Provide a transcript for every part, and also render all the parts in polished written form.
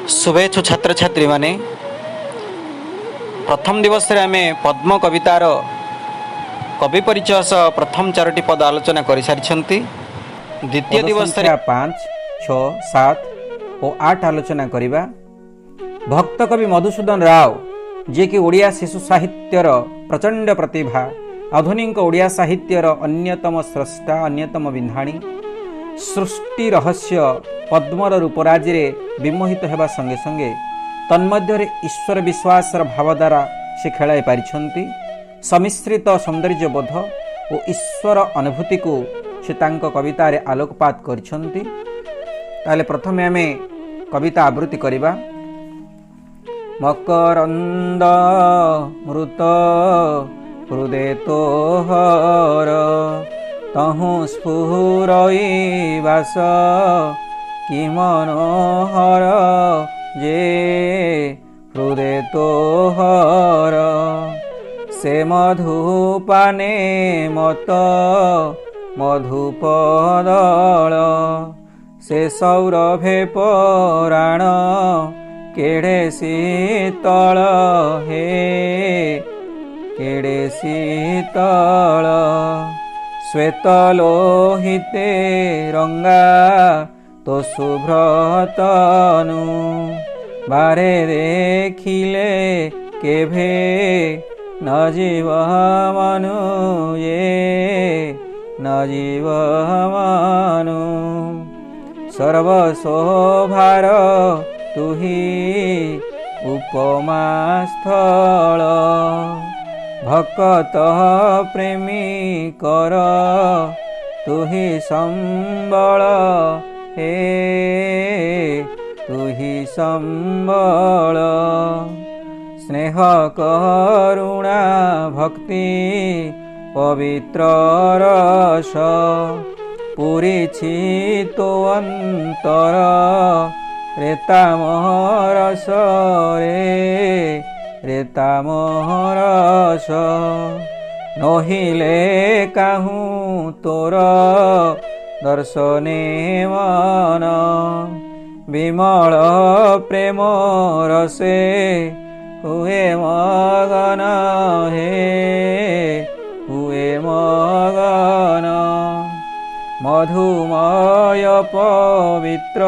ଶୁଭେଚ୍ଛୁ ଛାତ୍ରଛାତ୍ରୀମାନେ, ପ୍ରଥମ ଦିବସରେ ଆମେ ପଦ୍ମ କବିତାର କବି ପରିଚୟ ସହ ପ୍ରଥମ ଚାରୋଟି ପଦ ଆଲୋଚନା କରିସାରିଛନ୍ତି। ଦ୍ୱିତୀୟ ପଦ ଦିବସରେ ସଂଖ୍ୟା 5, 6, 7 ଓ 8 ଆଲୋଚନା କରିବା। ଭକ୍ତ କବି ମଧୁସୂଦନ ରାଓ, ଯିଏକି ଓଡ଼ିଆ ଶିଶୁ ସାହିତ୍ୟର ପ୍ରଚଣ୍ଡ ପ୍ରତିଭା, ଆଧୁନିକ ଓଡ଼ିଆ ସାହିତ୍ୟର ଅନ୍ୟତମ ସ୍ରଷ୍ଟା, ଅନ୍ୟତମ ବିନ୍ଧାଣୀ, ସୃଷ୍ଟି ରହସ୍ୟ ପଦ୍ମର ରୂପରାଜିରେ ବିମୋହିତ ହେବା ସଙ୍ଗେ ସଙ୍ଗେ ତନ୍ମଧ୍ୟରେ ଈଶ୍ୱର ବିଶ୍ୱାସର ଭାବଧାରା ସେ ଖେଳାଇ ପାରିଛନ୍ତି। ସମ୍ମିଶ୍ରିତ ସୌନ୍ଦର୍ଯ୍ୟବୋଧ ଓ ଈଶ୍ୱର ଅନୁଭୂତିକୁ ସେ ତାଙ୍କ କବିତାରେ ଆଲୋକପାତ କରିଛନ୍ତି। ତାହେଲେ ପ୍ରଥମେ ଆମେ କବିତା ଆବୃତ୍ତି କରିବା। ମକରନ୍ଦ ଅମୃତ ହୃଦେ ତୋହର, ତହୁଁ ସ୍ଫୁରଇ ବାସ କି ମନୋହର ଯେ ହୃଦେ ତୋହର। ସେ ମଧୁପାନେ ମତ ମଧୁପଦଳ, ସେ ସୌରଭେ ପରାଣ କେଡ଼େ ଶୀତଳ ହେ, କେଡ଼େ ଶୀତଳ। ଶ୍ୱେତ ଲୋହିତେ ରଙ୍ଗା ତୋ ଶୁଭ୍ରତନୁ, ବାରେ ଦେଖିଲେ କେଭେ ନ ଯିବ ମନୁ ଏ, ନ ଯିବ ମନୁ। ସର୍ବଶୋଭାର ତୁହି ଉପମାସ୍ଥଳ, ଭକତ ପ୍ରେମିକର ତୁହି ସମ୍ବଳ ହେ, ତୁହି ସମ୍ବଳ। ସ୍ନେହ କରୁଣା ଭକ୍ତି ପବିତ୍ର ରସ ପୂରିଛି ତୋ ଅନ୍ତର ରେତାମରସ ରେ, ରେତାମରସ। ନହିଲେ କାହୁଁ ତୋର ଦର୍ଶନେ ମନ ବିମଳ ପ୍ରେମ ରସେ ହୁଏ ମଗନ ହେ, ହୁଏ ମଗନ। ମଧୁମୟ ପବିତ୍ର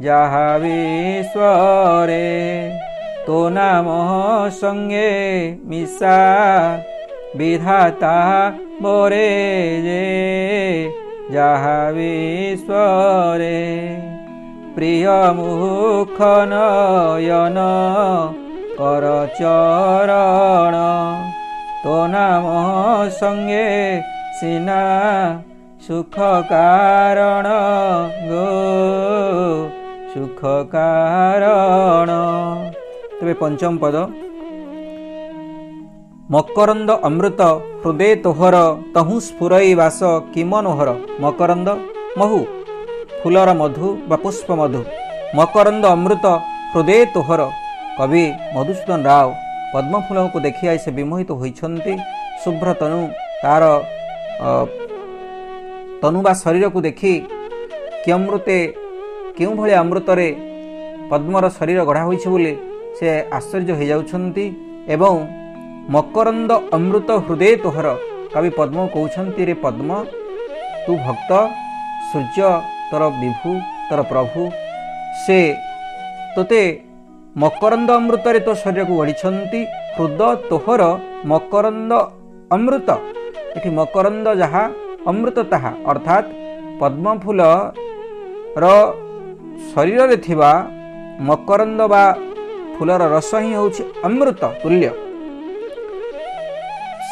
ଯାହା ବିଶ୍ୱରେ, ତୋ ନାମ ସଙ୍ଗେ ମିଶା ବିଧାତା ବୋରେ ଯେ ଯାହା ବିଶ୍ୱରେ। ପ୍ରିୟ ମୁଖ ନୟନ କର ଚରଣ, ତୋ ନାମ ସଙ୍ଗେ ସିନା ସୁଖ କାରଣ ଗୋ, ସୁଖ କାରଣ। ତେବେ ପଞ୍ଚମ ପଦ। ମକରନ୍ଦ ଅମୃତ ହୃଦୟ ତୋହର, ତହୁଁ ସ୍ଫୁରଇ ବାସ କି ମନୋହର। ମକରନ୍ଦ ମହୁ, ଫୁଲର ମଧୁ ବା ପୁଷ୍ପ ମଧୁ। ମକରନ୍ଦ ଅମୃତ ହୃଦୟ ତୋହର। କବି ମଧୁସୂଦନ ରାଓ ପଦ୍ମଫୁଲକୁ ଦେଖି I ସେ ବିମୋହିତ ହୋଇଛନ୍ତି। ଶୁଭ୍ର ତନୁ, ତାର ତନୁ ବା ଶରୀରକୁ ଦେଖି କି ଅମୃତେ, କେଉଁଭଳି ଅମୃତରେ ପଦ୍ମର ଶରୀର ଗଢ଼ା ହୋଇଛି ବୋଲି ସେ ଆଶ୍ଚର୍ଯ୍ୟ ହୋଇଯାଉଛନ୍ତି। ଏବଂ ମକରନ୍ଦ ଅମୃତ ହୃଦୟ ତୋହର, କବି ପଦ୍ମ କହୁଛନ୍ତି, ରେ ପଦ୍ମ, ତୁ ଭକ୍ତ, ସୂର୍ଯ୍ୟ ତୋର ବିଭୁ, ତୋର ପ୍ରଭୁ, ସେ ତୋତେ ମକରନ୍ଦ ଅମୃତରେ ତୋ ଶରୀରକୁ ଗଢ଼ିଛନ୍ତି। ହୃଦ ତୋହର ମକରନ୍ଦ ଅମୃତ। ଏଠି ମକରନ୍ଦ ଯାହା, ଅମୃତ ତାହା, ଅର୍ଥାତ୍ ପଦ୍ମଫୁଲର ଶରୀରରେ ଥିବା ମକରନ୍ଦ ବା ଫୁଲର ରସ ହିଁ ହେଉଛି ଅମୃତ ତୁଲ୍ୟ।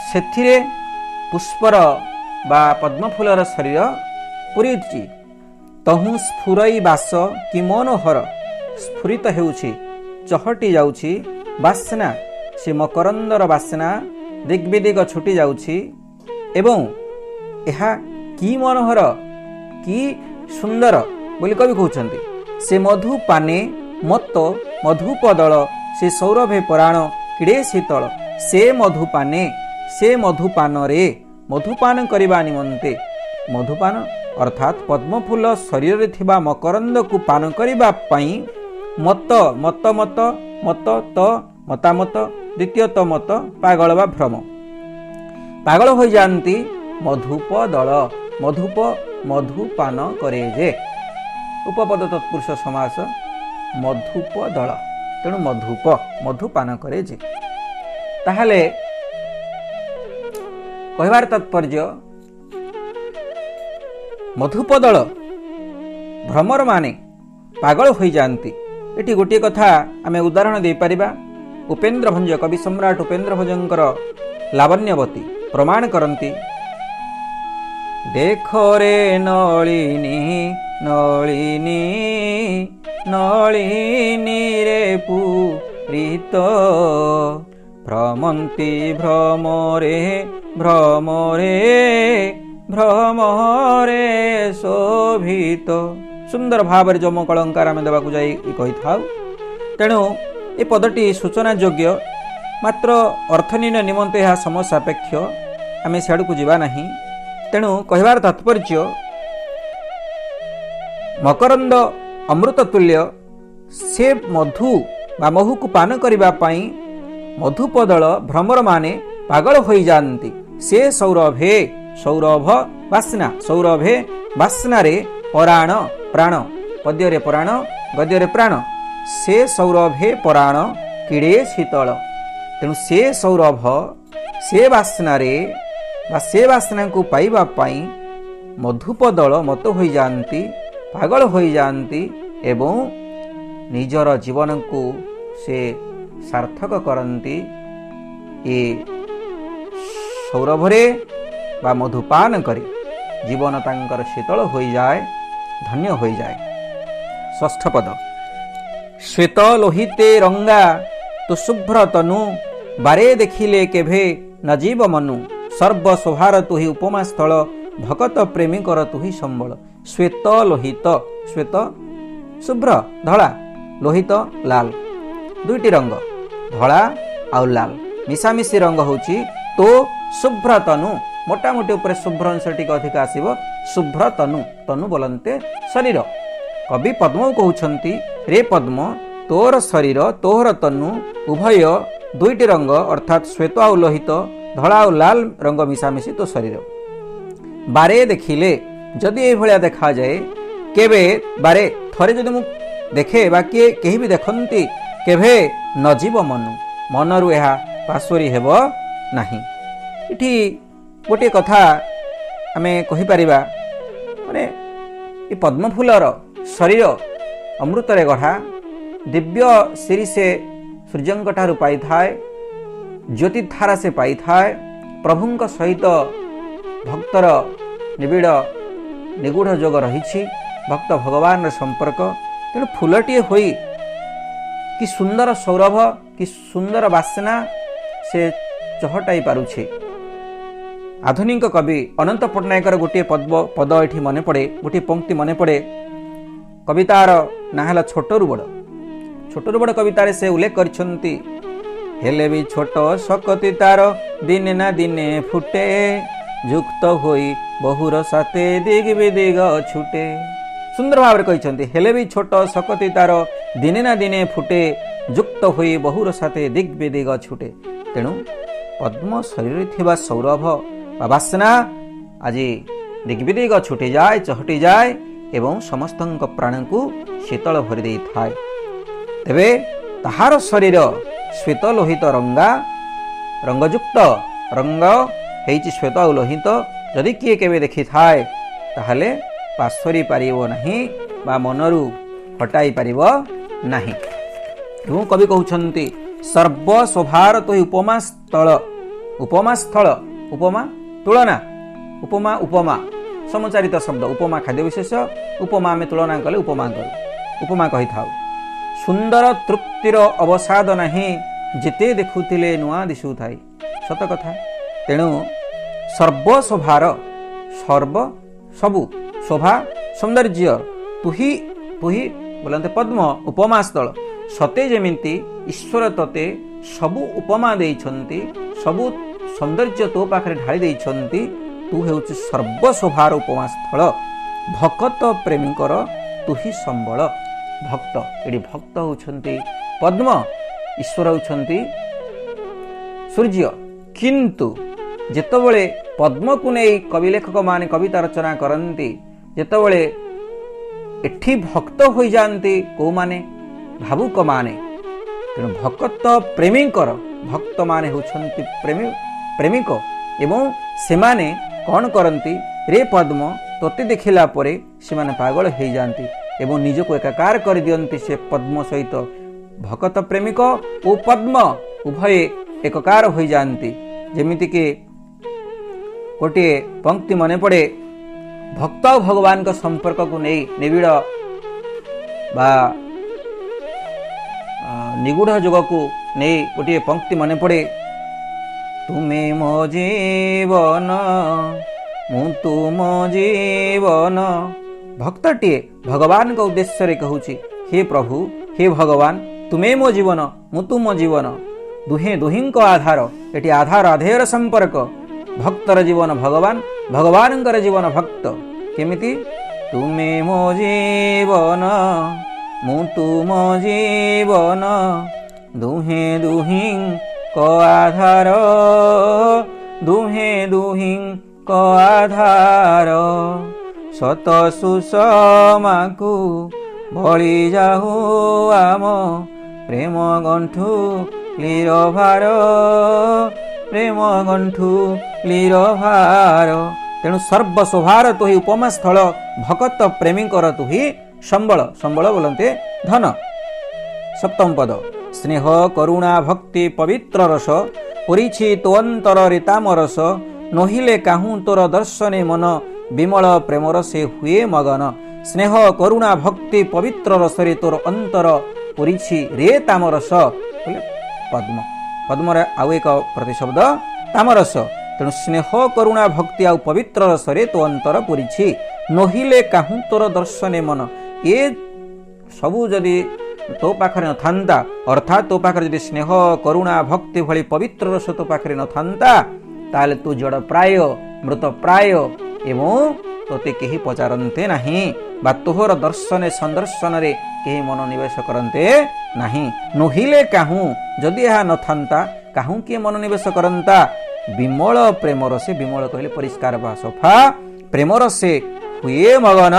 ସେଥିରେ ପୁଷ୍ପର ବା ପଦ୍ମଫୁଲର ଶରୀର ପୁରୀ ଉଠିଛି। ତହୁଁ ସ୍ଫୁରଇ ବାସ କି ମନୋହର, ସ୍ଫୁରିତ ହେଉଛି, ଚହଟି ଯାଉଛି ବାସ୍ନା, ସେ ମକରନ୍ଦର ବାସ୍ନା ଦିଗ୍ବିଦିଗ ଛୁଟି ଯାଉଛି ଏବଂ ଏହା କି ମନୋହର, କି ସୁନ୍ଦର ବୋଲି କବି କହୁଛନ୍ତି। ସେ ମଧୁ ପାନେ ମତ ମଧୁପଦଳ, ସେ ସୌରଭେ ପରାଣ କିଡ଼େ ଶୀତଳ। ସେ ମଧୁପାନେ, ସେ ମଧୁପାନରେ, ମଧୁପାନ କରିବା ନିମନ୍ତେ, ମଧୁପାନ ଅର୍ଥାତ୍ ପଦ୍ମଫୁଲ ଶରୀରରେ ଥିବା ମକରନ୍ଦକୁ ପାନ କରିବା ପାଇଁ ମତ ମତ ମତ ମତ ତ ମତାମତ, ଦ୍ୱିତୀୟ ତ ମତ ପାଗଳ ବା ଭ୍ରମ, ପାଗଳ ହୋଇଯାଆନ୍ତି। ମଧୁପ ଦଳ, ମଧୁପ ମଧୁପାନ କରେ ଯେ, ଉପପଦ ତତ୍ପୁରୁଷ ସମାସ, ମଧୁପ ଦଳ, ତେଣୁ ମଧୁପ ମଧୁପାନ କରେ ଯେ। ତାହେଲେ କହିବାର ତାତ୍ପର୍ଯ୍ୟ, ମଧୁପ ଦଳ ଭ୍ରମରମାନେ ପାଗଳ ହୋଇଯାଆନ୍ତି। ଏଠି ଗୋଟିଏ କଥା ଆମେ ଉଦାହରଣ ଦେଇପାରିବା। ଉପେନ୍ଦ୍ର ଭଞ୍ଜ, କବି ସମ୍ରାଟ ଉପେନ୍ଦ୍ର ଭଞ୍ଜଙ୍କର ଲାବଣ୍ୟବତୀ ପ୍ରମାଣ କରନ୍ତି, ଦେଖରେ ନଳିନୀ ନଳିନୀ ନଳିନୀରେ ପୁରୀତ, ଭ୍ରମନ୍ତି ଭ୍ରମରେ ଭ୍ରମରେ ଭ୍ରମରେ ଶୋଭିତ। ସୁନ୍ଦର ଭାବରେ ଯମକ ଅଳଙ୍କାର ଆମେ ଦେବାକୁ ଯାଇ କହିଥାଉ। ତେଣୁ ଏ ପଦଟି ସୂଚନା ଯୋଗ୍ୟ, ମାତ୍ର ଅର୍ଥନିର୍ଣ୍ଣୟ ନିମନ୍ତେ ଏହା ସମସାପେକ୍ଷ, ଆମେ ସିଆଡ଼କୁ ଯିବା ନାହିଁ। ତେଣୁ କହିବାର ତାତ୍ପର୍ଯ୍ୟ, ମକରନ୍ଦ ଅମୃତ ତୁଲ୍ୟ ସେ ମଧୁ ବା ମହୁକୁ ପାନ କରିବା ପାଇଁ ମଧୁପଦଳ ଭ୍ରମରମାନେ ପାଗଳ ହୋଇଯାଆନ୍ତି। ସେ ସୌରଭେ, ସୌରଭ ବାସ୍ନା, ସୌରଭେ ବାସ୍ନାରେ ପରାଣ, ପ୍ରାଣ, ପଦ୍ୟରେ ପରାଣ, ଗଦ୍ୟରେ ପ୍ରାଣ, ସେ ସୌରଭେ ପରାଣ କିଡ଼େ ଶୀତଳ। ତେଣୁ ସେ ସୌରଭ, ସେ ବାସ୍ନାରେ ବା ସେ ବାସ୍ନାକୁ ପାଇବା ପାଇଁ ମଧୁପଦଳ ମତ ହୋଇଯାଆନ୍ତି, ପାଗଳ ହୋଇଯାଆନ୍ତି ଏବଂ ନିଜର ଜୀବନକୁ ସେ ସାର୍ଥକ କରନ୍ତି ଏ ସୌରଭରେ ବା ମଧୁପାନ କରି। ଜୀବନ ତାଙ୍କର ଶୀତଳ ହୋଇଯାଏ, ଧନ୍ୟ ହୋଇଯାଏ। ଷଷ୍ଠ ପଦ, ଶ୍ୱେତ ଲୋହିତେ ରଙ୍ଗା ତୁ ଶୁଭ୍ର ତନୁ, ବାରେ ଦେଖିଲେ କେଭେ ନଜୀବ ମନୁ, ସର୍ବ ଶୋଭାର ତୁହି ଉପମା ସ୍ଥଳ, ଭକତ ପ୍ରେମୀଙ୍କର ତୁହି ସମ୍ବଳ। ଶ୍ୱେତ ଲୋହିତ, ଶ୍ୱେତ ଶୁଭ୍ର ଧଳା, ଲୋହିତ ଲାଲ, ଦୁଇଟି ରଙ୍ଗ ଧଳା ଆଉ ଲାଲ ମିଶାମିଶି ରଙ୍ଗ ହେଉଛି ତୋ ଶୁଭ୍ର ତନୁ। ମୋଟାମୋଟି ଉପରେ ଶୁଭ୍ର ଅଂଶ ଟିକେ ଅଧିକ ଆସିବ। ଶୁଭ୍ର ତନୁ, ତନୁ ବୋଲନ୍ତେ ଶରୀର। କବି ପଦ୍ମ କହୁଛନ୍ତି, ରେ ପଦ୍ମ, ତୋର ଶରୀର ତୋହର ତନୁ ଉଭୟ ଦୁଇଟି ରଙ୍ଗ, ଅର୍ଥାତ୍ ଶ୍ୱେତ ଆଉ ଲୋହିତ, ଧଳା ଆଉ ଲାଲ ରଙ୍ଗ ମିଶାମିଶି ତୋ ଶରୀର। ବାରେ ଦେଖିଲେ, ଯଦି ଏଇଭଳିଆ ଦେଖାଯାଏ, କେବେ ବାରେ ଥରେ ଯଦି ମୁଁ ଦେଖେ ବା କିଏ କେହି ବି ଦେଖନ୍ତି, କେବେ ନଯିବ ମନୁ, ମନରୁ ଏହା ପାଶୋରି ହେବ ନାହିଁ। ଏଠି ଗୋଟିଏ କଥା ଆମେ କହିପାରିବା, ମାନେ ଏ ପଦ୍ମଫୁଲର ଶରୀର ଅମୃତରେ ଗଢ଼ା, ଦିବ୍ୟ ଶିରି ସେ ସୂର୍ଯ୍ୟଙ୍କ ଠାରୁ ପାଇଥାଏ, ଜ୍ୟୋତିଧାରା ସେ ପାଇଥାଏ, ପ୍ରଭୁଙ୍କ ସହିତ ଭକ୍ତର ନିବିଡ଼ ନିଗୂଢ଼ ଯୋଗ ରହିଛି, ଭକ୍ତ ଭଗବାନର ସମ୍ପର୍କ। ତେଣୁ ଫୁଲଟିଏ ହୋଇ କି ସୁନ୍ଦର ସୌରଭ, କି ସୁନ୍ଦର ବାସ୍ନା ସେ ଚହଟାଇ ପାରୁଛି। ଆଧୁନିକ କବି ଅନନ୍ତ ପଟ୍ଟନାୟକର ଗୋଟିଏ ପଦ ଏଠି ମନେ ପଡ଼େ, ଗୋଟିଏ ପଙ୍କ୍ତି ମନେ ପଡ଼େ। କବିତାର ନାଁ ହେଲା ଛୋଟରୁ ବଡ଼। ଛୋଟରୁ ବଡ଼ କବିତାରେ ସେ ଉଲ୍ଲେଖ କରିଛନ୍ତି, ହେଲେ ବି ଛୋଟ ଶକତି ତାର ଦିନେ ନା ଦିନେ ଫୁଟେ, ଯୁକ୍ତ ହୋଇ ବହୁର ସାଥେ ଦିଗ ବିଦିଗ ଛୁଟେ। ସୁନ୍ଦର ଭାବରେ କହିଛନ୍ତି, ହେଲେ ବି ଛୋଟ ଶକତି ତାର ଦିନେ ନା ଦିନେ ଫୁଟେ, ଯୁକ୍ତ ହୋଇ ବହୁର ସାଥେ ଦିଗ ବିଦିଗ ଛୁଟେ। ତେଣୁ ପଦ୍ମ ଶରୀରରେ ଥିବା ସୌରଭ ବା ବାସ୍ନା ଆଜି ଦିଗ୍ବିଦିଗ ଛୁଟିଯାଏ, ଚହଟିଯାଏ ଏବଂ ସମସ୍ତଙ୍କ ପ୍ରାଣକୁ ଶୀତଳ ଭରି ଦେଇଥାଏ। ତେବେ ତାହାର ଶରୀର ଶ୍ୱେତ ଲୋହିତ ରଙ୍ଗା, ରଙ୍ଗଯୁକ୍ତ, ରଙ୍ଗ ହେଇଛି ଶ୍ୱେତ ଆଉ ଲୋହିତ, ଯଦି କିଏ କେବେ ଦେଖିଥାଏ ତାହେଲେ ପାଶୋରି ପାରିବ ନାହିଁ ବା ମନରୁ ହଟାଇ ପାରିବ ନାହିଁ। ଏବଂ କବି କହୁଛନ୍ତି, ସର୍ବ ଶୋଭାର ତୁହି ଉପମା ସ୍ଥଳ, ଉପମା ସ୍ଥଳ, ଉପମା ତୁଳନା, ଉପମା ଉପମା ସମଚାରିତ ଶବ୍ଦ, ଉପମା ଖାଦ୍ୟ ବିଶେଷ, ଉପମା ଆମେ ତୁଳନା କଲେ ଉପମା କରୁ, ଉପମା କହିଥାଉ। ସୁନ୍ଦର ତୃପ୍ତିର ଅବସାଦ ନାହିଁ, ଯେତେ ଦେଖୁଥିଲେ ନୂଆ ଦିଶୁଥାଏ। ସତ କଥା। ତେଣୁ ସର୍ବ ଶୋଭାର, ସର୍ବ ସବୁ, ଶୋଭା ସୌନ୍ଦର୍ଯ୍ୟ, ତୁହି ତୁହି ବୋଲନ୍ତେ ପଦ୍ମ ଉପମା ସ୍ଥଳ। ସତେ ଯେମିତି ଈଶ୍ୱର ତତେ ସବୁ ଉପମା ଦେଇଛନ୍ତି, ସବୁ ସୌନ୍ଦର୍ଯ୍ୟ ତୋ ପାଖରେ ଢାଳି ଦେଇଛନ୍ତି, ତୁ ହେଉଛୁ ସର୍ବଶୋଭାର ଉପମା ସ୍ଥଳ, ଭକତ ପ୍ରେମୀଙ୍କର ତୁହି ସମ୍ବଳ। ଭକ୍ତ। ଏଠି ଭକ୍ତ ହେଉଛନ୍ତି ପଦ୍ମ, ଈଶ୍ୱର ହେଉଛନ୍ତି ସୂର୍ଯ୍ୟ। କିନ୍ତୁ ଯେତେବେଳେ ପଦ୍ମକୁ ନେଇ କବି ଲେଖକମାନେ କବିତା ରଚନା କରନ୍ତି, ଯେତେବେଳେ ଏଠି ଭକ୍ତ ହୋଇଯାଆନ୍ତି କେଉଁମାନେ? ଭାବୁକମାନେ। ତେଣୁ ଭକ୍ତ ପ୍ରେମୀଙ୍କର, ଭକ୍ତମାନେ ହେଉଛନ୍ତି ପ୍ରେମୀ, ପ୍ରେମିକ, ଏବଂ ସେମାନେ କ'ଣ କରନ୍ତି? ରେ ପଦ୍ମ, ତୋତେ ଦେଖିଲା ପରେ ସେମାନେ ପାଗଳ ହେଇଯାଆନ୍ତି ଏବଂ ନିଜକୁ ଏକାକାର କରିଦିଅନ୍ତି ସେ ପଦ୍ମ ସହିତ। ଭକତ ପ୍ରେମିକ ଓ ପଦ୍ମ ଉଭୟେ ଏକକାର ହୋଇଯାଆନ୍ତି। ଯେମିତିକି ଗୋଟିଏ ପଙ୍କ୍ତି ମନେ ପଡ଼େ, ଭକ୍ତ ଆଉ ଭଗବାନଙ୍କ ସମ୍ପର୍କକୁ ନେଇ ନିବିଡ଼ ବା ନିଗୂଢ଼ ଯୋଗକୁ ନେଇ ଗୋଟିଏ ପଙ୍କ୍ତି ମନେ ପଡ଼େ। ତୁମେ ମୋ ଜୀବନ, ମୁଁ ତୁମ ଜୀବନ। ଭକ୍ତଟିଏ ଭଗବାନଙ୍କ ଉଦ୍ଦେଶ୍ୟରେ କହୁଛି, ହେ ପ୍ରଭୁ, ହେ ଭଗବାନ, ତୁମେ ମୋ ଜୀବନ, ମୁଁ ତୁମ ଜୀବନ, ଦୁହେଁ ଦୁହିଁଙ୍କ ଆଧାର। ଏଠି ଆଧାର ଆଧେୟର ସମ୍ପର୍କ। ଭକ୍ତର ଜୀବନ ଭଗବାନ, ଭଗବାନଙ୍କର ଜୀବନ ଭକ୍ତ। କେମିତି? ତୁମେ ମୋ ଜୀବନ, ମୁଁ ତୁମ ଜୀବନ, ଦୁହେଁ ଦୁହିଁଙ୍କ ଆଧାର, ଦୁହେଁ ଦୁହିଁଙ୍କ ଆଧାର। ସତ ସୁଷମାକୁ ବଳି ଯାହୁ ଆମ ପ୍ରେମ ଗଣ୍ଠୁ ଲିର ଭାର, ପ୍ରେମ ଗଣ୍ଠୁ ଲିର ଭାର। ତେଣୁ ସର୍ବ ଶୋଭାର ତୁହି ଉପମା ସ୍ଥଳ, ଭକତ ପ୍ରେମୀଙ୍କର ତୁହି ସମ୍ବଳ। ସମ୍ବଳ ବୋଲନ୍ତେ ଧନ। ସପ୍ତମ ପଦ, ସ୍ନେହ କରୁଣା ଭକ୍ତି ପବିତ୍ର ରସ ପୁରିଛି ତୋ ଅନ୍ତର ରୀତାମ ରସ, ନୋହିଲେ କାହୁଁ ତୋର ଦର୍ଶନେ ମନ ବିମଳ ପ୍ରେମର ସେ ହୁଏ ମଗନ। ସ୍ନେହ କରୁଣା ଭକ୍ତି ପବିତ୍ର ରସରେ ତୋର ଅନ୍ତର ପୁରିଛି ରେ ତାମରସ ବୋଲେ ପଦ୍ମ। ପଦ୍ମର ଆଉ ଏକ ପ୍ରତିଶବ୍ଦ ତାମରସ। ତେଣୁ ସ୍ନେହ କରୁଣା ଭକ୍ତି ଆଉ ପବିତ୍ର ରସରେ ତୋ ଅନ୍ତର ପୁରିଛି, ନୋହିଲେ କାହୁଁ ତୋର ଦର୍ଶନେ ମନ। ଏ ସବୁ ଯଦି ତୋ ପାଖରେ ନଥାନ୍ତା, ଅର୍ଥାତ୍ ତୋ ପାଖରେ ଯଦି ସ୍ନେହ କରୁଣା ଭକ୍ତି ଭଳି ପବିତ୍ର ରସ ତୋ ପାଖରେ ନଥାନ୍ତା, ତାହେଲେ ତୁ ଜଡ଼ ପ୍ରାୟ, ମୃତ ପ୍ରାୟ, ଏବଂ ତୋତେ କେହି ପଚାରନ୍ତେ ନାହିଁ ବା ତୋହର ଦର୍ଶନେ ସନ୍ଦର୍ଶନରେ କେହି ମନୋନିବେଶ କରନ୍ତେ ନାହିଁ। ନୋହିଲେ କାହୁଁ, ଯଦି ଏହା ନଥାନ୍ତା କାହୁଁ କିଏ ମନୋନିବେଶ କରନ୍ତା? ବିମଳ ପ୍ରେମର ସେ, ବିମଳ କହିଲେ ପରିଷ୍କାର ବା ସଫା, ପ୍ରେମର ସେ ହୁଏ ମଗନ,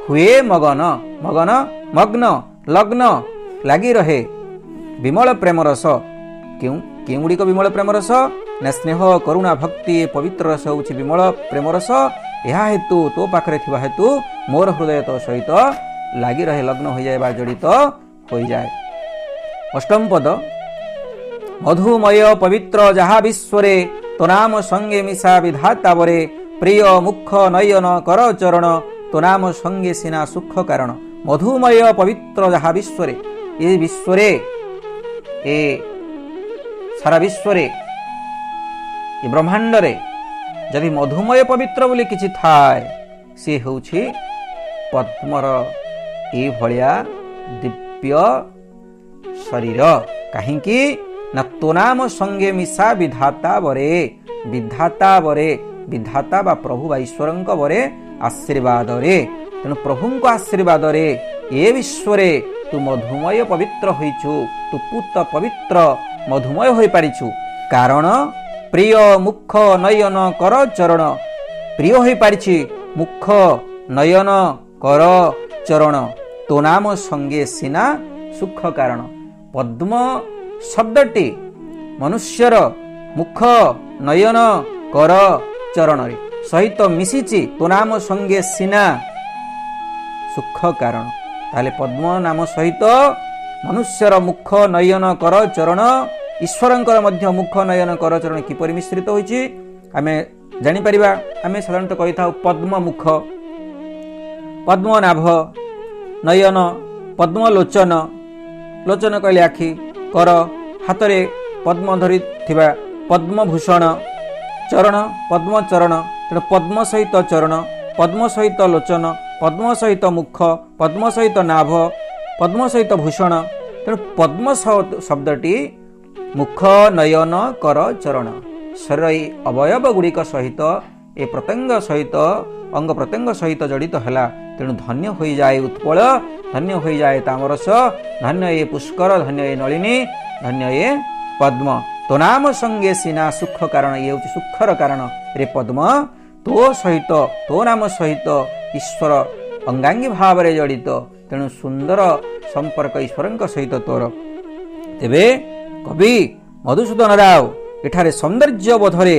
ହୁଏ ମଗନ, ମଗନ ମଗ୍ନ, ଲଗ୍ନ ଲାଗି ରହେ। ବିମଳ ପ୍ରେମରସ କେଉଁ କେଉଁଗୁଡ଼ିକ ବିମଳ ପ୍ରେମରସ ନା ସ୍ନେହ କରୁଣା ଭକ୍ତି ପବିତ୍ର ରସ ହେଉଛି ବିମଳ ପ୍ରେମରସ। ଏହା ହେତୁ, ତୋ ପାଖରେ ଥିବା ହେତୁ ମୋର ହୃଦୟ ତୋ ସହିତ ଲାଗି ରହେ, ଲଗ୍ନ ହୋଇଯାଏ ବା ଜଡ଼ିତ ହୋଇଯାଏ। ଅଷ୍ଟମ ପଦ, ମଧୁମୟ ପବିତ୍ର ଯାହା ବିଶ୍ୱରେ ତୋ ନାମ ସଙ୍ଗେ ମିଶା ବିଧାତା ବରେ, ପ୍ରିୟ ମୁଖ ନୟନ କର ଚରଣ ତୋ ନାମ ସଙ୍ଗେ ସିନା ସୁଖ କାରଣ। ମଧୁମୟ ପବିତ୍ର ଯାହା ବିଶ୍ୱରେ, ଏ ବିଶ୍ୱରେ, ଏ ସାରା ବିଶ୍ୱରେ, ଏ ବ୍ରହ୍ମାଣ୍ଡରେ ଯଦି ମଧୁମୟ ପବିତ୍ର ବୋଲି କିଛି ଥାଏ, ସିଏ ହେଉଛି ପଦ୍ମର ଏଇଭଳିଆ ଦିବ୍ୟ ଶରୀର। କାହିଁକି ନା ତୋ ନାମ ସଙ୍ଗେ ମିଶା ବିଧାତା ବରେ, ବିଧାତା ବରେ, ବିଧାତା ବା ପ୍ରଭୁ ବା ଈଶ୍ୱରଙ୍କ ବରେ ଆଶୀର୍ବାଦରେ। ତେଣୁ ପ୍ରଭୁଙ୍କ ଆଶୀର୍ବାଦରେ ଏ ବିଶ୍ୱରେ ତୁ ମଧୁମୟ ପବିତ୍ର ହୋଇଛୁ, ତୁ ପୂତ ପବିତ୍ର ମଧୁମୟ ହୋଇପାରିଛୁ। କାରଣ ପ୍ରିୟ ମୁଖ ନୟନ କର ଚରଣ, ପ୍ରିୟ ହୋଇପାରିଛି ମୁଖ ନୟନ କର ଚରଣ, ତୋ ନାମ ସଙ୍ଗେ ସିନା ସୁଖ କାରଣ। ପଦ୍ମ ଶବ୍ଦଟି ମନୁଷ୍ୟର ମୁଖ ନୟନ କର ଚରଣରେ ସହିତ ମିଶିଛି, ତୋ ନାମ ସଙ୍ଗେ ସିନା ସୁଖ କାରଣ। ତାହେଲେ ପଦ୍ମ ନାମ ସହିତ ମନୁଷ୍ୟର ମୁଖ ନୟନ କର ଚରଣ, ଈଶ୍ୱରଙ୍କର ମଧ୍ୟ ମୁଖ ନୟନ କର ଚରଣ କିପରି ମିଶ୍ରିତ ହୋଇଛି ଆମେ ଜାଣିପାରିବା। ଆମେ ସାଧାରଣତଃ କହିଥାଉ ପଦ୍ମମୁଖ, ପଦ୍ମନାଭ, ନୟନ, ପଦ୍ମଲୋଚନ, ଲୋଚନ କହିଲେ ଆଖି, କର ହାତରେ ପଦ୍ମ ଧରିଥିବା, ପଦ୍ମଭୂଷଣ, ଚରଣ ପଦ୍ମଚରଣ। ତେଣୁ ପଦ୍ମ ସହିତ ଚରଣ, ପଦ୍ମ ସହିତ ଲୋଚନ, ପଦ୍ମ ସହିତ ମୁଖ, ପଦ୍ମ ସହିତ ନାଭ, ପଦ୍ମ ସହିତ ଭୂଷଣ। ତେଣୁ ପଦ୍ମ ଶବ୍ଦଟି ମୁଖ ନୟନ କର ଚରଣ, ଶରୀର ଏଇ ଅବୟବ ଗୁଡ଼ିକ ସହିତ, ଏ ପ୍ରତ୍ୟଙ୍ଗ ସହିତ, ଅଙ୍ଗ ପ୍ରତ୍ୟଙ୍ଗ ସହିତ ଜଡ଼ିତ ହେଲା। ତେଣୁ ଧନ୍ୟ ହୋଇଯାଏ ଉତ୍ପଳ, ଧନ୍ୟ ହୋଇଯାଏ ତାମରସ, ଧନ୍ୟ ଏ ପୁଷ୍କର, ଧନ୍ୟ ଏ ନଳିନୀ, ଧନ୍ୟ ଏ ପଦ୍ମ। ତୋ ନାମ ସଙ୍ଗେ ସିନା ସୁଖ କାରଣ, ଇଏ ହେଉଛି ସୁଖର କାରଣ ରେ ପଦ୍ମ। ତୋ ସହିତ, ତୋ ନାମ ସହିତ ଈଶ୍ୱର ଅଙ୍ଗାଙ୍ଗୀ ଭାବରେ ଜଡ଼ିତ, ତେଣୁ ସୁନ୍ଦର ସମ୍ପର୍କ ଈଶ୍ୱରଙ୍କ ସହିତ ତୋର। ତେବେ କବି ମଧୁସୂଦନ ରାଓ ଏଠାରେ ସୌନ୍ଦର୍ଯ୍ୟବୋଧରେ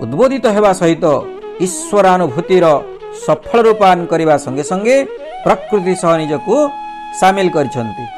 ଉଦ୍ବୋଧିତ ହେବା ସହିତ ଈଶ୍ୱରାନୁଭୂତିର ସଫଳ ରୂପାୟନ କରିବା ସଙ୍ଗେ ସଙ୍ଗେ ପ୍ରକୃତି ସହ ନିଜକୁ ସାମିଲ କରିଛନ୍ତି।